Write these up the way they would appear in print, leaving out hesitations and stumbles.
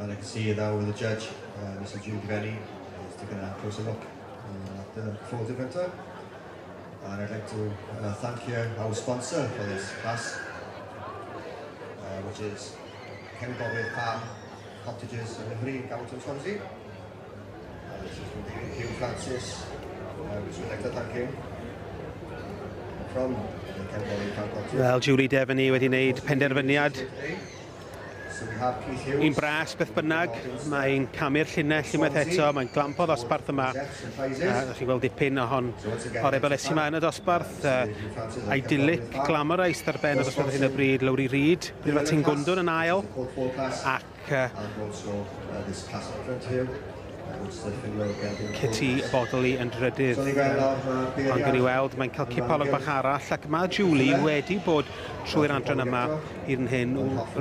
And I can see now with the judge, Mr. Jude Devaney, is taking a closer look at the foals in front of her. And I'd like to thank here our sponsor for this class, which is Cefn Gorwydd Farm Cottages and Livery in Gowerton, Swansea. And this is from Hugh Francis, which we'd like to thank him from the Cefn Gorwydd Farm Cottages. Wel, Julie Devaney wedi wneud penderfyniad So we have Keith Hughes. Un bras beth bynnag, mae'n camu'r llinell unwaith eto, mae'n glampo ddosbarth yma. Chi'n gweld dipyn ohon o'r ebelesi yma yn y dosbarth. Idyllic Glamorise ar ben y dosbarth ar hyn o bryd, Lowri Reid, Briffa Tingwndwn yn ail, ac Kitty Bodley yn drydydd. Ond gawn ni weld, mae'n cael cipolwg bach arall, ac mae Julie wedi bod trwy'r adran yma hyd yn hyn,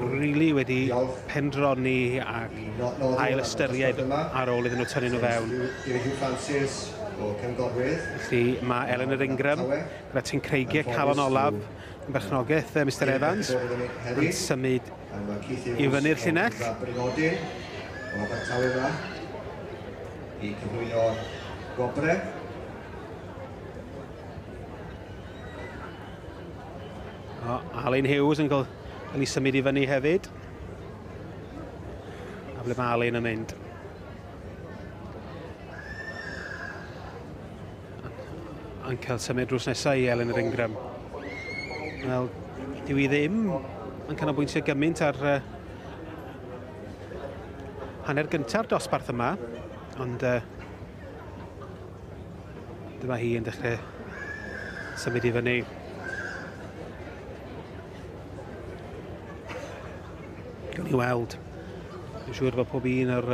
really wedi pendroni ac ail ystyried ar ôl iddyn nhw tynnu nhw fewn. Felly mae Eleanor Ingram gyda Tyn Creigiau Calon Olaf yn berchnogaeth Mr Evans yn symud i fyny'r llinell. I cyflwyno'r gobre. O, Alun Hughes yn cael ei symud i fyny hefyd. A ble mae Alun yn mynd? Yn cael symud drws nesaf i Eleanor Ingram. Wel, dyw hi ddim yn canolbwyntio gymaint ar hanner gynta'r dosbarth yma, ond dyma hi yn dechrau symud i fyny. Gawn ni weld. Dwi'n siŵr bod pob un o'r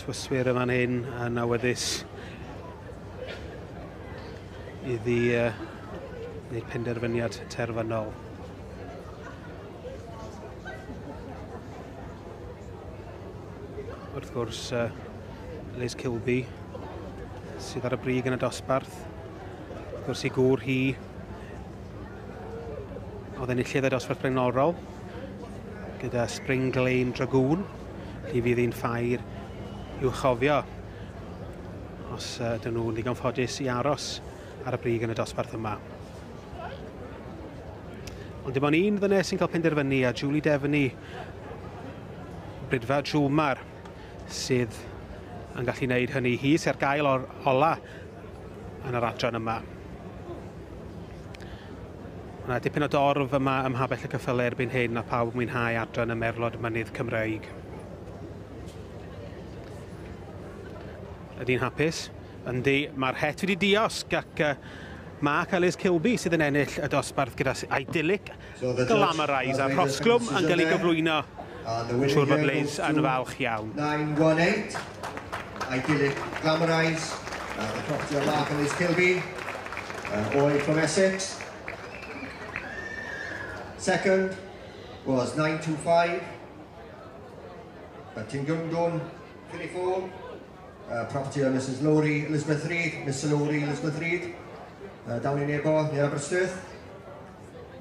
tywyswyr yma'n hyn yn awyddus iddi wneud penderfyniad terfynol. Wrth gwrs, Liz Kilby sydd ar y brig yn y dosbarth. Wrth gwrs, i gŵr hi oedd enillydd y dosbarth blaenorol gyda Spring Lane Dragoon. Hi fydd hi'n ffair i'w chofio os ydyn nhw'n ddigon ffodus i aros ar y brig yn y dosbarth yma. Ond dim ond un ddynes sy'n cael penderfynu, a Julie Devaney, Brydfa Jwmar, sydd yn gallu gwneud hynny. Hi sydd ar gael o'r ola yn yr adran yma. Mae yna dipyn o dorf yma ym Mhabell y Ceffylau erbyn hyn, a pawb mwynhau adran y Merlod Mynydd Cymreig. Ydy'n hapus? Yndi, mae'r het wedi diosg ac Mark Ellis Kilby sydd yn ennill y dosbarth gyda Idyllic So the judge Glamorise has a made the Rhosglwm decision yn cael ei there. gyflwyno. And the winner Siŵr fod here Liz goes yn to falch iawn. 918, Idyllic Glamorise, the property of Mark and Liz Kilby, all from Essex. Second was 925, Tingwndwn, Filly Foal, property of Mrs. Lowry Elizabeth Reid, Miss Lowry Elizabeth Reid, down in Nebo, near Aberystwyth.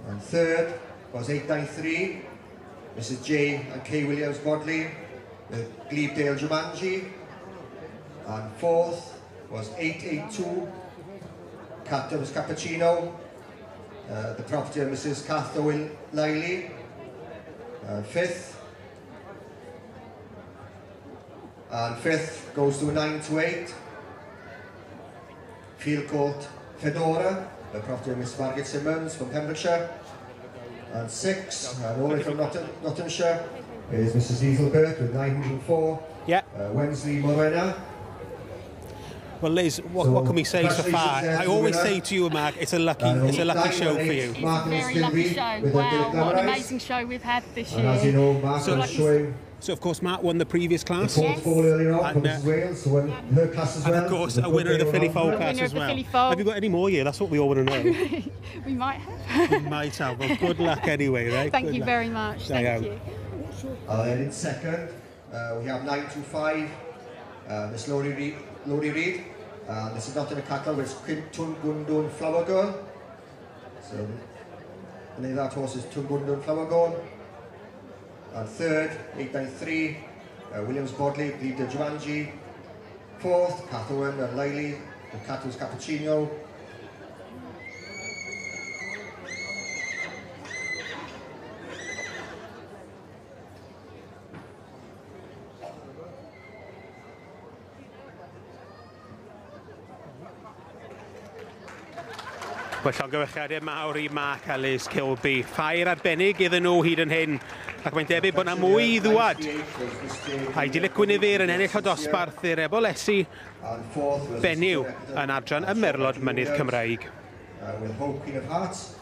And third was 893, Mrs. J and K Williams Bodley, with Glebedale Jumanji. And fourth was 882, Captain's Cappuccino, the property of Mrs. Kath Owen Liley. Fifth. And fifth goes to 928, Fieldcourt Fedora, the property of Miss Margaret Simmons from Pembrokeshire. And six, and all the way from Nottinghamshire, is Mrs. Ethel Burt with 904. Wensley Morena. Well, Liz, what can we say so Congratulations far? there I to the always winner. say to you, Mark, it's a lucky Nine show one for eight, you. It's a Mark and very Liz lucky Kilby show. with their Wow, Gaelic what an Glamorise. amazing show we've had this And as you year. know, Mark was showing So, of course, Mark won the previous class. The fourth foal earlier on And, from Mrs. Wales, so won her class as And well. of course, The a winner of the fourth Filly foal Foal on. class Winner as of the well. Filly Foal. Have you got any more here? That's what we all want to know. We might have. We might have. Well, good luck anyway, right? Thank Good you luck. very much. Da Thank iawn. you. And then in second, we have 925, Miss Lowri Reid. Lowri Reid. This is not in a catalogue, it's Tungundun Flower Girl. So the name of that horse is Tungundun Flower Girl. And third, 893, Williams Bodley, Bleeder Jumanji. Fourth, Cath Owen and Liley, the Cato's Cappuccino. Wel, llongyfarchiadau mawr i Mark a Liz Kilby. Ffair arbennig iddyn nhw hyd yn hyn, ac mae'n debyg bod yna mwy i ddwad. Idyllic Guinevere yn ennill o dosbarth i'r Ebolesi And fourth was benyw yn adran y Merlod Mynydd Cymraeg. With Hope, Queen of Hearts.